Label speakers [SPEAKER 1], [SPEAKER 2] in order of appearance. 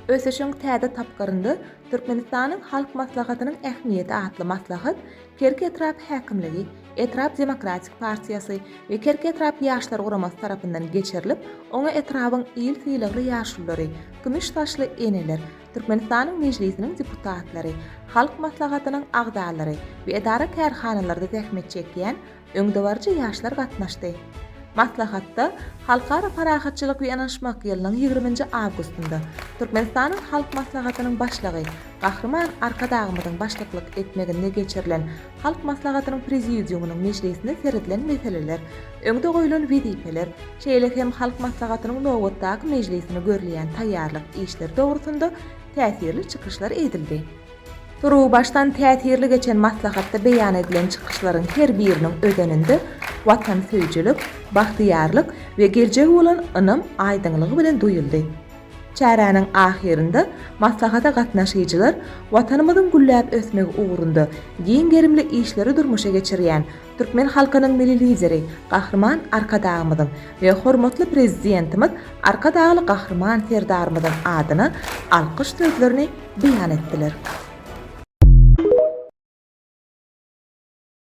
[SPEAKER 1] Ösüşiň täze tapgyrynda Türkmenistanyň Halk Maslahatynyň ähmiýeti atly maslahat Kerki etrap häkimligi, etrap Demokratik partiýasy we Kerki etrap Ýaşlar guramasy tarapyndan geçirilip, oňa etrabyň il sylagly ýaşululary, kümüş saçly eneler, Türkmenistanyň Mejlisiniň deputatlary, Halk Maslahatynyň agzalary we edara-kärhanalarda zähmet çekýän öňdebaryjy ýaşlar gatnaşdy. Maslahatda Halkara parahatçylyk we ynanyşmak ýylynyň ýigriminji awgustynda Türkmenistanyň Halk Maslahatynyň Başlygy Gahryman Arkadagymyzyň başlyklyk etmeginde geçirilen Halk Maslahatynyň Prezidiumynyň mejlisinde seredilen meseleler, öňde goýlan wezipeler, şeýle hem Halk Maslahatynyň nobatdaky mejlisine görülýän taýýarlyk işleri dogrusynda täsirli çykyşlar edildi. Turuwbaşdan täsirli geçen maslahatda beýan edilen çykyşlaryň her biriniň özeninde watansöýüjilik, bagtyýarlyk we geljege bolan ynam aýdyňlygy bilen duýuldy. Çäräniň ahyrynda maslahata gatnaşyjylar Watanymyzyň gülläp ösmegi ugrunda giň gerimli işleri durmuşa geçirýän türkmen halkynyň Milli Lideri Gahryman Arkadagymyzyň we hormatly Prezidentimiz Arkadagly Gahryman Serdarymyzyň adyna alkyş sözlerini beýan etdiler.